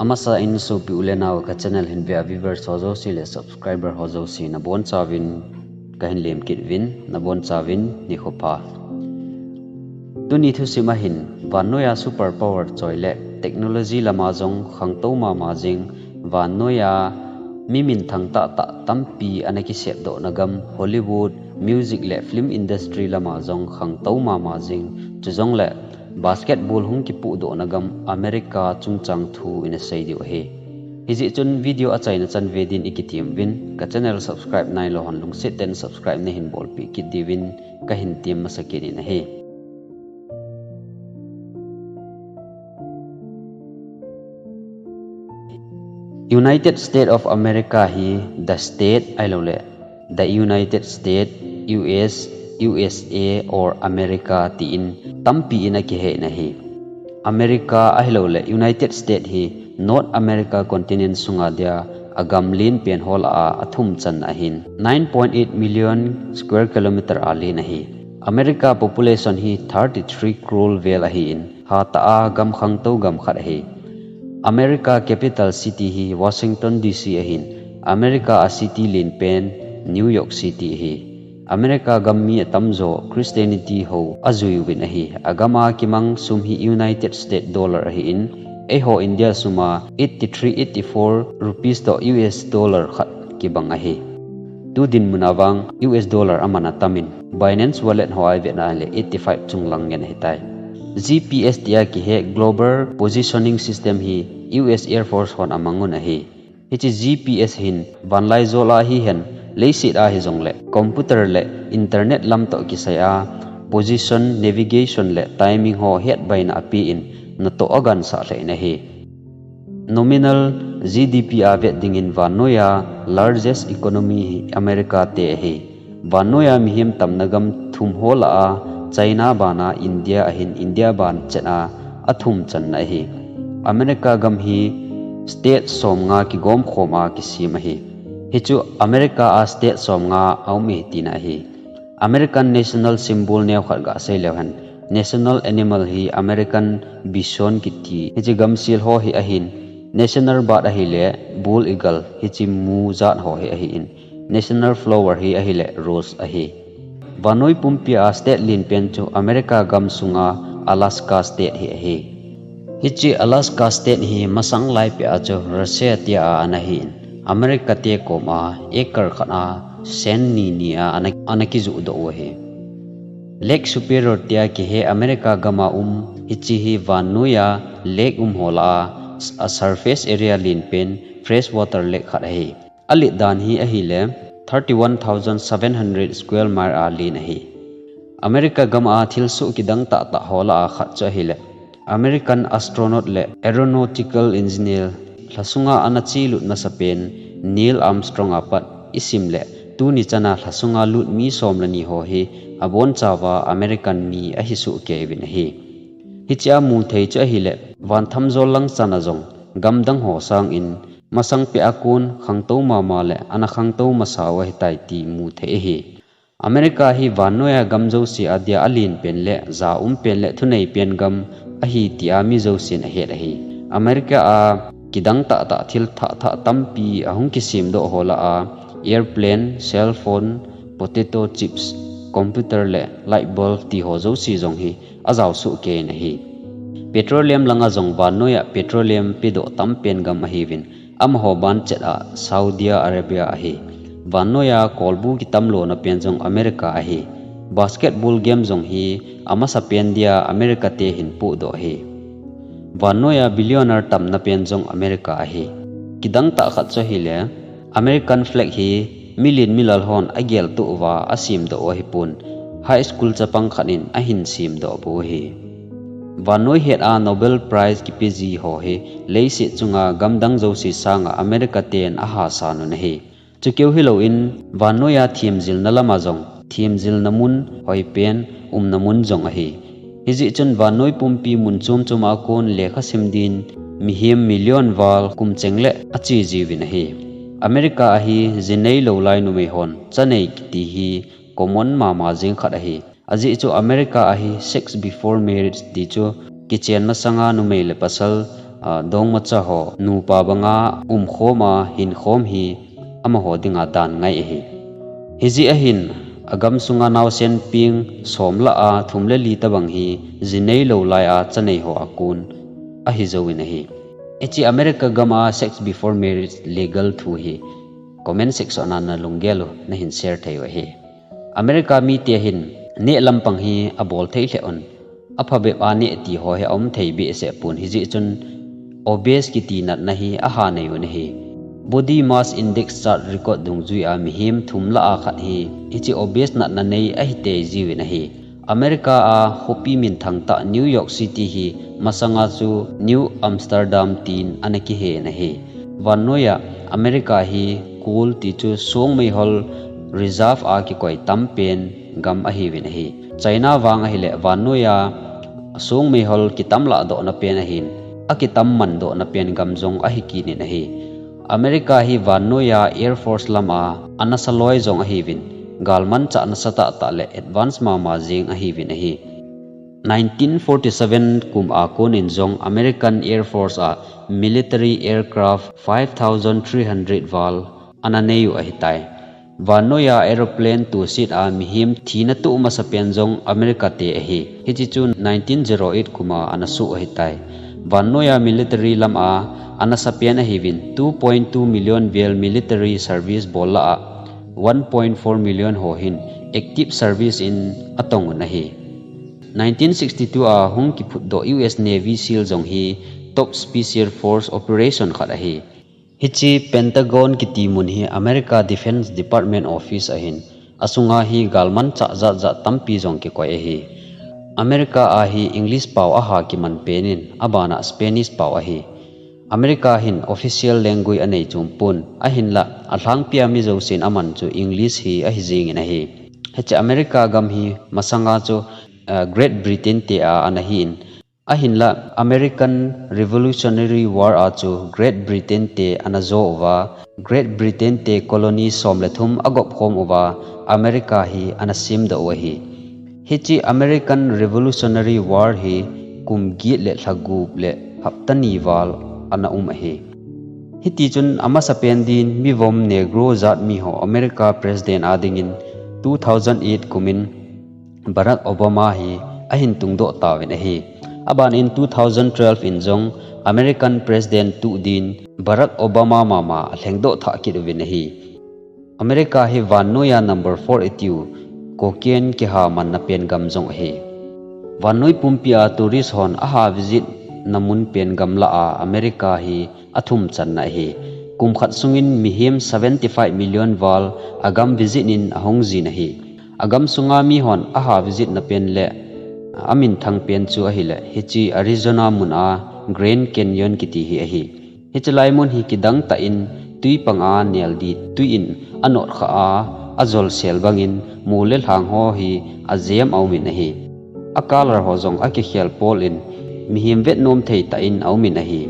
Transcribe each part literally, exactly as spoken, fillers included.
Amasa in sopi u le nao ka channel hin ve a viewers ho jouse le subscriber ho jouse nabonchauvin kahin lemkit uvin, nabonchauvin nikho pha. Tuni thusim a hin, vannoiya super power choi le technology lama jong khangtou mama jing, vannoiya mi minthang tahtah tampi ana kisepdohna gam Hollywood, music le film industry lama jong khangtou mama jing, chujongle basketball hung kipuhdohna gam America chungchang thu ina sei diu ahi. Hijeh chun video achaina chan ve din ikitem uvin, ka channel subscribe nailou hon lungset tah in subscribe nahin bolpeh kit diuvin kahin tem masa kit in ahi. United States of America hi the state ahilouleh the United States, U S, U S A or America tin tampi in akihe in ahi. America ahilouleh United States hi North America continent sunga dia agam lenpen ho lah a athum channa ahin, nine point eight million square kilometer a len ahi. America population hi thirty three crore vel ahin, hatah a gam khangtou gam khat ahi. America capital city hi Washington D C ahin, America a city lenpen New York City ahi. America gam mi atamjo Christianity ho ajui uvin ahi. Agam a kimang sum hi United States dollar ahin, eiho India sum a eighty three, eighty four rupees toh U S dollar khat kibang ahi. Tu dinmun a vang U S dollar aman atam in, Binance wallet ho a ivet na le eighty five chung lang ngen ahitai. G P S tia kihe Global Positioning System hi U S Air Force hon amang un ahi. Hiche G P S hin vanlaijol a hihen, leiset a hijongle computer le internet lam toh kisai a position, navigation le timing ho hetbaina apen, natoh agansah lheh in ahi. Nominal G D P a vet dingin vannoiya largest economy hi America te ahi. Vannoiya mihem tamna gam thum ho lah a China bana India ahin, India ban chet a athum channa ahi. America gam hi state somnga kigomkhom a kisem ahi. Hichu America a state somnga aum ahi tina ahi. American national symbol neokhat gasei leu hen, national animal hi American bison kiti. Hiche gamsel ho hi ahin, national bird ahile bald eagle, hiche mu jat ho hi ahin, national flower hi ahile rose ahi. Vannoi pumpi a state lenpen chu America gam sunga Alaska state hi ahi. Hiche Alaska state hi masang laipeh a chu Russia tia ana hin, America te kom a acre khat a cent ni ni a ana, ana kijoh doh u ahi. Lake Superior tia kihe America gam a um, hiche hi vannoiya lake um ho lah a, a surface area lenpen fresh water lake khat ahi. Alet dan hi ahile thirty one thousand seven hundred square mile a len ahi. America gam a thilsoh kidang tahtah ho lah a khat chu ahile American astronaut le aeronautical engineer, lhasunga ana chelut masapen Neil Armstrong apat isim le tuni chana lhasunga lut mi som le ni ho hi abonchauva American mi ahi sohkei uvin ahi. Hichea muthei chu ahile van thamjol lang chana jong gamdang ho sangin masangpeh a kon khangtou mama le ana khangtou masa u ahitai ti muthei ahi. America hi vannoiya gam jouse a dia alenpen le ja umpen le thuneipen gam ahi tia mi jousen ahet ahi. America a kidang tahtah thil thahthah tampi ahung kisemdoh ho lah a airplane, cell phone, potato chips, computer le light bulb ti ho jouse jong hi ajao sohkei in ahi. Petroleum langa jong vannoiya petroleum pedoh tampen gam ahiuvin, amaho ban chet a Saudi Arabia ahi. Vannoiya kolbu kitamlona pen jong America ahi. Basketball game jong hi amasapen dia America te hin pohdoh ahi. Vannoiya billionaire tamna pen jong America ahi. Kidang tah khat chu ahile American flag hi milen milal hon ageltoh uva asemdoh u ahipon, high school chapang khat in ahin semdoh bou ahi. Vannoi het a Nobel Prize kipeji ho hi leiset chunga gamdang jouse sanga America ten ahasan un ahi. Chukeu hilouvin vannoiya themjilna lama jong themjilna mun hoipen umna mun jong ahi. Hijeh chun vannoi pumpi mun chom choma kon lekha sim din mihem million val kumcheng le achejiuvin ahi. America a hi ji neilou lai numei hon chanei kiti hi common mama jeng khat ahi. Ajeh chu America a hi sex before marriage ti chu kichen masanga numei le pasal dongmacha ho nupa banga umkhom a hinkhom hi amaho dinga dan ngai ahi. Hijeh ahin agam sunga naosen peng som lah a thum le li tabang hi jinei lou lai a chanei ho a kon ahi jouvin ahi. Hiche America gam a sex before marriage legal thu hi comment section a nalunggel u nahin share thei u ahi. America mite hin neh lampang hi abol thei lheh un, aphabep a neh ti ho hi aum thei behseh pon, hijeh chun obese kiti natna hi aha nei un ahi. Body mass index chart record dungjui a mihem thum lah a khat hi hiche obese natna nei ahi tei jiuvin ahi. America a khopi minthang tah New York City hi masanga chu New Amsterdam tin ana kihen ahi. Vannoiya America hi kol ti chu songmeihol reserve a kikoi tam pen gam ahiuvin ahi. China vang ahileh vannoiya songmeihol kitam lahdohna pen ahin, akitam mandohna pen gam jong ahi kit in ahi. America hi vannoiya Air Force lam a anasa loi jong ahiuvin, galmanchah nasatah tah le advance mama jeng ahiuvin ahi. Nineteen forty-seven kum a konin jong American Air Force a military aircraft five thousand three hundred val ana neiu ahitai. Vannoiya aeroplane tohset a mihem thina toh masapen jong America te ahi. Hiche chu nineteen zero eight kum a ana soh ahitai. Vannoiya military lam a anasapen ahiuvin, two point two million vel military service bol lah a one point four million ho hin active service in atong un ahi. Nineteen sixty-two a hung kiphutdoh U S Navy SEAL jong hi Top Special Force Operation khat ahi. Hiche Pentagon kiti mun hi America Defense Department Office ahin, asunga hi galmanchah jatjat tampi jong kikoi ahi. America a hi English pao aha kiman pen in, abana Spanish pao ahi. America hin official language anei chom pon, ahinlah alhangpia mi jousen aman chu English hi ahi jengin ahi. Hiche America gam hi masanga chu Great Britain te a ana hin, ahinlah American Revolutionary War a chu Great Britain te ana jo uva, Great Britain te colony som le thum agop khom uva, America hi ana semdoh u ahi. Hiche American Revolutionary War hi kum get le lha gup le hapta ni val ana um ahi. Hitichun amasapen din mivom Negro jat miho America President a dingin two thousand eight kumin Barack Obama hi ahin tungdoh tauvin ahi. Abanin two thousand twelve in jong American President tuh din Barack Obama mama alhengdoh thah kit uvin ahi. America hi vannoiya number four itiu cocaine kiha manna pen gam jong ahi. Vannoi pumpia tourist hon aha visit na mun pen gam lah a America hi athum channa ahi. Kum khat sungin mihem seventy-five million val agam visit in ahung jin ahi. Agam sunga mihon aha visit na pen le aminthang pen chu ahileh hiche Arizona mun a Grand Canyon kiti hi ahi. Hiche lai mun hi kidang tah in twi panga nel di twi in anot kha a, ajol sel bangin mol le lhang ho hi ajem aumin ahi. A color ho jong akikhel pol in mihem vetnom thei tah in aumin ahi.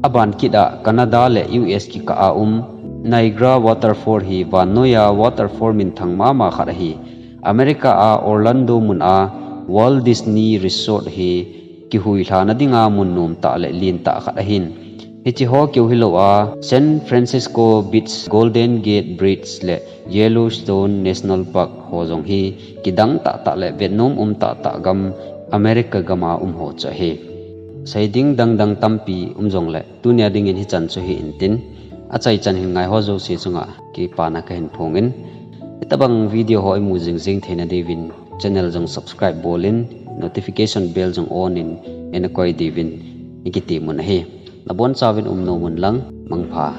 Aban kit a Canada le U S kikah a um Niagara Waterfall hi vannoiya waterfall minthang mama khat ahi. America a Orlando mun a Walt Disney Resort hi kihuilhana dinga mun nomtah le lentah khat ahin. Hiche ho keu hilou a San Francisco Beach, Golden Gate Bridge le Yellowstone National Park ho jong hi kidang tahtah le vetnom um tahtah gam America gam a um ho chu ahi. Seiding dangdang tampi um jongle tunia dingin hichan chu hi intin, achaichan hin ngai ho jouse chunga kipana kahin phongin, hitobang video ho imu jingjing theina diuvin channel jong subscribe bolin notification bell jong on in eina koi diuvin ikitimun ahi. Nabonchauvin umnom unlang, mangpha.